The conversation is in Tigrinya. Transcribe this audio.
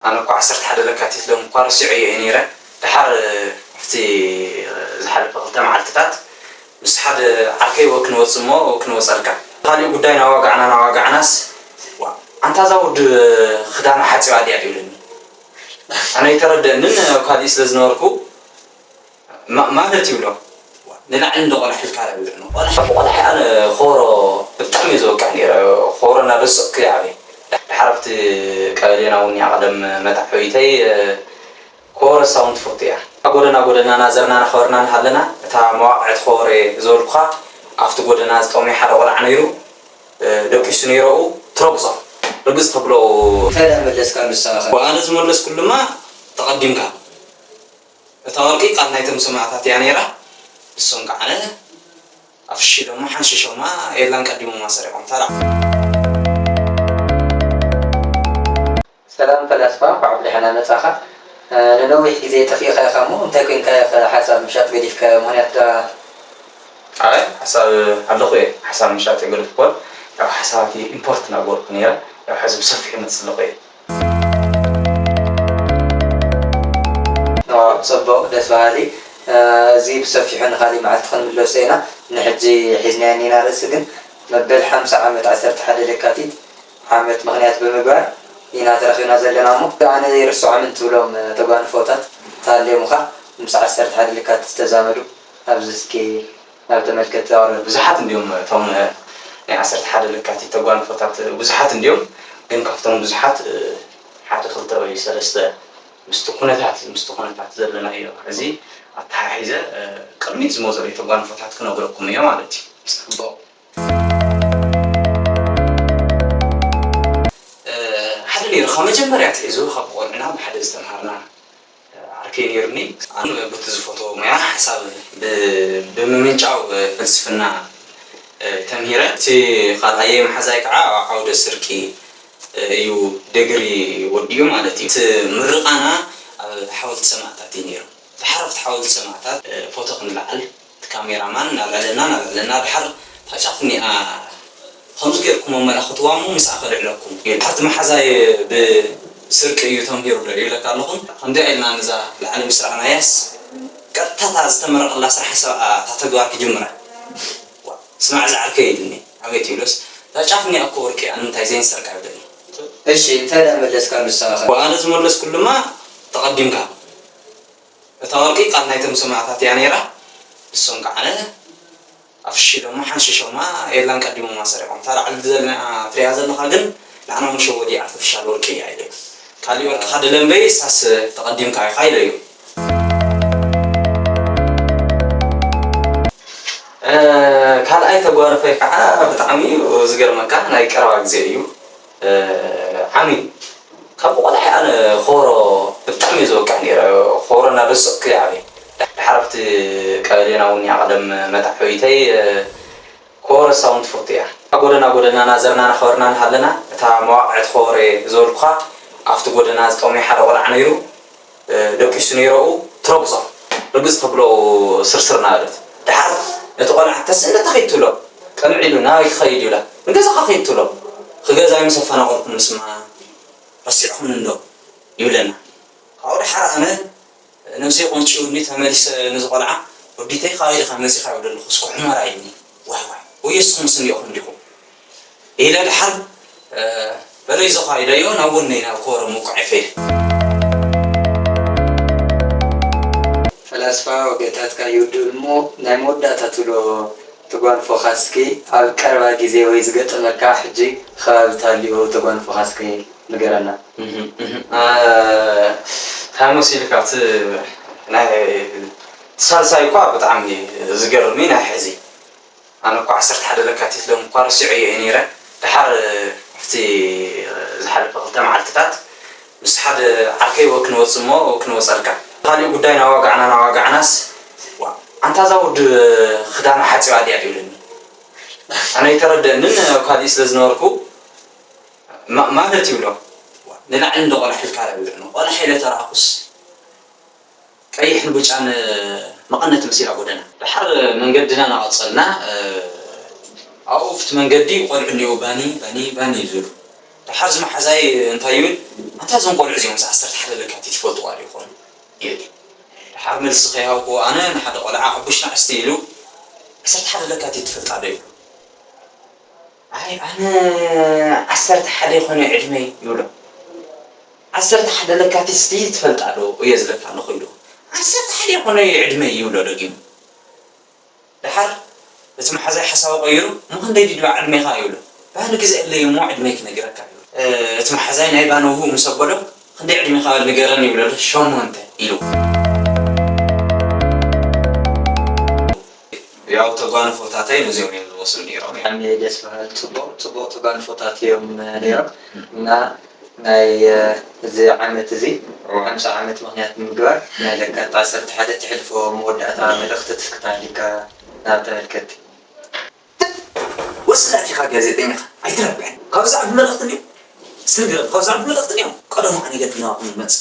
ኣነ እኳ ዓሰርተ ሓደ ለካቲት ሎም እኳ ረሲዐዮ እየ ነይረ። ደሓር ኣብቲ ዝሓለፈ ክልተ መዓልትታት ምስ ሓደ ዓርከይ ወ ክንወጽእ እሞ ወ ክንወጸልካ። ካሊእ ጉዳይ ናዋጋዕና ናዋጋዕናስ፣ ዋ፣ ኣንታ እዛ ውድብ ክዳና ሓጺባ ድያ ይብለኒ። ኣነ ኣይተረደአንን፣ ኣብ ካሊእ ስለ ዝነበርኩ፣ ማ-፣ ማለት ይብሎ። ንላዕሊ እንዶ ቆልሕ ኢልካ ዶ ይብሎ። ቆልሕ፣ ቆልሕ ኣነ ኾሮ ብጣዕሚ እየ ዘወቅዕ ነይረ። ኾሮ እናደሰቕኩ እየ ዓብየ። ድሓር ኣብቲ ቀበሌና እውን እያ ቀደም መታሕቢተይ፣ ኮሮ ሳውን ትፈቱ እያ። ጎደና ጎደና እናዘርና እናኸበርና እናሃለና፣ እታ መዋቕዕቲ ኾሮ እየ ዝበልኩኻ፣ ኣብቲ ጎደና ዝጠምየ ሓደ ቆልዓ ነይሩ፣ ደቂሱ ነይሩ፣ ትረግጾ። ርግጽ ተብሎ። እንታይ ደኣ መለስካሉ ንስኻ ኸ? ኣነ ዝመለስኩሉ ድማ ተቐዲምካ። እታ ወርቂ ቃል ናይቶም ሰማእታት እያ ነይራ። ንሶም ከዓነ ኣፍሽሎማ፣ ሓንሽሾማ፣ የላን ቀዲሞማ ሰሪቖም። ተራ። ሰላም ፈላስፋ፣ እንኳዕ ብደሕና መጻኻ። እ፣ ንነዊሕ ግዜ ጠፊእካ ኢኻ እሞ፣ እንታይ ኮይንካ ኢኻ ሓሳብ ምሻጥ ገዲፍካዮ? ምኽንያት ደኣ? ኣይ፣ ሓሳብ ኣለኹ እየ። ሓሳብ ምሻጥ የገድፍኮን፣ ያው ሓሳባትይ ኢምፖርት እናገበርኩ ነይረ። ያው ሕዚ ብሰፊሑ ይመጽእ ኣለኹ እየ። ዋው፣ ጽቡቕ፣ ደስ በሃሊ። እ፣ እዚ ብሰፊሑ ንኻሊእ መዓልቲ ክንምለሶ ኢና። ንሕጂ ሒዝናዮ እኒና ርእሲ ግን፣ መበል ሓምሳ ዓመት ዓሰርተ ሓደ ለካቲት ዓመት ምኽንያት ብምግባር ኢና ተረኺብና ዘለና። እሞ ኣነ ዘይርስዖምን ትብሎም፣ እ፣ ተጓንፎታት ተሃልዮምኻ ምስ ዓሰርተ ሓደ ለካቲት ዝተዛመዱ ኣብዚ እስኪ ናብ ተመልከትቲ ኣውርድ። ብዙሓት እንድዮም እቶም፣ እ፣ ናይ ዓሰርተ ሓደ ለካቲት ተጓንፎታት፣ እ፣ ብዙሓት እንድዮም፣ ግን ካብቶም ብዙሓት፣ እ፣ ሓደ ክልተ ወይ ሰለስተ ምስቲ ኩነታት፣ ምስቲ ኩነታት ዘለናዮ ሕዚ ኣተሓሒዘ፣ እ፣ ቅድሚት ዝመጹለይ ተጓንፎታት ክነግረኩም እየ ማለት እዩ። ጽቡቕ። እ፣ ሓደ ነይሩ፣ ካብ መጀመርያ ኣትሒዙ ካብ ቆልዕና ብሓደ ዝተምሃርና ዓርከይ ነይሩኒ። ኣነ በቲ ዝፈትዎ ሞያ ሓሳብ ብ-፣ ብምምንጫው ፍልስፍና፣ እ፣ ተምሂረ። እቲ ካልኣየይ መሓዛይ ከዓ ኣብ ዓውደ ስርቂ፣ እ፣ እዩ ዲግሪ ወዲኡ ማለት እዩ። እቲ ምርቓና ኣብ ሓወልቲ ሰማእታት እዩ ነይሩ። ድሓር ኣብቲ ሓወልቲ ሰማእታት፣ እ፣ ፎቶ ክንለዓል፣ እቲ ካሜራማን እናልዐለና፣ እናልዐለና፣ ድሓር እታ ጫፍ እኒኣ ከምዚ ጌርኩም ኣመላኽትዋ እሞ ምስኣ ከልዕለኩም። ድሓር እቲ መሓዛይ ብስርቂ እዩ ተምሂሩ ዶ ይብለካ ኣለኹ። ከምዚኣ ኢልና ነዛ ላዕሊ ምስ ረኣናያስ፣ ቀጥታ እታ ዝተመረቐላ ስራሕ ሰብኣ እታ ተግባር ክጅምራ። ዋ፣ ስማዕ ዝዓርከይ ኢሉኒ። ኣቤት ይብሎስ፣ እታ ጫፍ እኒኣ እኮ ወርቂ እያ፣ ንምንታይ ዘይንሰርቃ ይብለኒ። እሺ፣ እንታይ ደኣ መለስካሉ ንስኻ ኸ? ኣነ ዝመለስኩሉ ድማ፣ ተቐዲምካ። እታ ወርቂ ቃል ናይቶም ሰማእታት እያ ነይራ። ንሶም ከዓነ ኣፍሽሎማ፣ ሓንሽሾማ፣ የላን ቀዲሞማ ሰሪቖም። እታ ላዕሊ ዘለና ትሪኣ ዘለኻ ግን ንዓና መሸወዲ ኣርቲፊሻል ወርቂ እያ ኢለዮ። ካሊእ ወርቂ ካደለ እምበይ፣ እሳስ ተቐዲምካ ኢኻ ኢለዮ። እ፣ ካልኣይ ተጓንፎይ ከዓ ብጣዕሚ እዩ ዝገርመካ፣ ናይ ቀረባ ግዜ እዩ። እ፣ ዓሚ ካብ ቆልዓ ኣነ ኾሮ ብጣዕሚ እየ ዝወቅዕ ነይረ። ኾሮ እናደሰቕኩ እየ ዓብየ። ድሓር ኣብቲ ቀበሌና እውን እያ ቀደም መታሕቢተይ፣ እ፣ ኮሮ ሳውን ትፈቱ እያ። ጎደና ጎደና እናዘርና እናኸበርና እናሃለና፣ እታ መዋቕዕቲ ኮሮ እየ ዝበልኩኻ፣ ኣብቲ ጎደና ዝጠምየ ሓደ ቆልዓ ነይሩ። እ፣ ደቂሱ ነይሩ፣ ትረግጾ። ርግጽ ተብሎ ስርስር እናበለት። ድሓር ነቲ ቆልዓ ተስእለታ ከይድ ትብሎ። ቅንዕ ኢሉ ናበይ ክኸይድ ይብላ። ንገዛኻ ከይድ ትብሎ። ክገዛይ ምስ ኣፈናቐልኩምንስማ ረሲዕኹምኒ እንዶ ይብለና። ካብኡ ድሓር ኣነ ነብሰይ ቆንጭውኒ ተመሊሰ ነዚ ቆልዓ፣ "ወዲተይ ካበይ ዲኻ መጺኻ?" ይብሎ ኣለኹ። እስኪ ሑመራ ኢልኒ። "ዋይ ዋይ፣ ወዮ ንስኹምስ እንዲኹም ዲኹም?" ኢለ ድሓር፣ እ፣ በለይ ዞኻ ኢለዮ፣ ናብ ጎነይ ናብ ኮረም ውቁዕ ኤፈ ኢለ። ፈላስፋ ወገታትካ ይውድእ እሞ፣ ናይ መወዳእታ ትብሎ ተጓንፎኻ እስኪ፣ ኣብ ቀረባ ግዜ ወይ ዝገጠመካ ሕጂ ከባቢ ታልዮ ተጓንፎኻ እስኪ ንገረና። እህ፣ እህ። እ፣ እንታይ መሲልካ፣ እቲ ናይ ሳልሳይ እኳ ብጣዕሚ ዝገርም እዩ፣ ናይ ሕዚ ኣነ እኳ ዓሰርተ ሓደ ለካቲት ሎም እኳ ረሲዐዮ እየ ነይረ። ድሓር ኣብቲ ዝሓለፈ ክልተ መዓልትታት ምስ ሓደ ዓርከይ ወ ክንወጽእ እሞ ወ ክንወጸልካ። ካሊእ ጉዳይ ናዋጋዕና ናዋጋዕናስ፣ ዋ፣ ኣንታ እዛ ውድብ ክዳና ሓጺባ ድያ ይብለኒ። ኣነ ኣይተረደአንን፣ ኣብ ካሊእ ስለ ዝነበርኩ፣ ማ-፣ ማለት ይብሎ። ዋ፣ ንላዕሊ እንዶ ቆልሕ ኢልካ ዶ ይብለኒ። ቆልሕ ኢለ ተራእኩስ፣ ቀይሕን ብጫን መቐነት መሲላ ጎደና። ድሓር መንገድና እናቐጸልና፣ እ፣ ኣብኡ ኣብቲ መንገዲ ቆልዑ እኒኦ፣ ባኒ፣ ባኒ፣ ባኒ ይብሉ። ድሓር እዚ መሓዛይ እንታይ ይብል? ኣንታ እዞም ቆልዑ እዚኦም ዓሰርተ ሓደ ለካቲት ይፈልጥዋ ዶ ይኾኑ? ይብል። ድሓር መልሲ ከይሃብኩዎ ኣነ ንሓደ ቆልዓ ዕቡሽ ናእሽቲ ኢሉ ዓሰርተ ሓደ ለካቲት ትፈልጣ ዶ ይብሎ። ኣይ ኣነ ዓሰርተ ሓደ ይኾነ ዕድመይ ይብሎ። ዓሰርተ ሓደ ለካቲት እስቲ ትፈልጣ ዶ እየ ዝለካ ኣለኹ ኢሉ። ዓሰርተ ሓደ ይኾነ ዕድመይ ይብሎ ደጊሙ። ድሓር እቲ መሓዛይ ሓሳቡ ቀይሩ እሞ ክንደይ ድዩ ዕድሜኻ ይብሎ። ባህሊ ግዘ ኣለይ እሞ ዕድመይ ክነግረካ ይብሎ። እቲ መሓዛይ ናይ ባነውሁ ምስ ኣበሎ ክንደይ ዕድሜኻ ንገረኒ ይብሎ ሸሞንተ ኢሉ። ያው ተጓንፎታተይ ነዚኦም እዮም ዝመስሉ ነይሮም። ብጣዕሚ ደስ በሃሊ ጽቡቕ ጽቡቕ ተጓንፎታት እዮም ነይሮም እና ናይ እዚ ዓመት እዚ ሓምሳ ዓመት ምኽንያት ንምግባር ናይ ለካቲት ዓሰርተ ሓደ ትሕልፎ መወዳእታ መልእኽቲ ትስክታ ኣሊካ ናብ ተመልከቲ። ወስላቲኻ ጋዜጠኛ ኣይትረብሐን። ካብ ዛዕባ መልእኽቲ እንዲዩ ስንግር ካብ ዛዕባ መልእኽቲ እንዲዩ ቀደሙ ኣነ ገጥና መጽ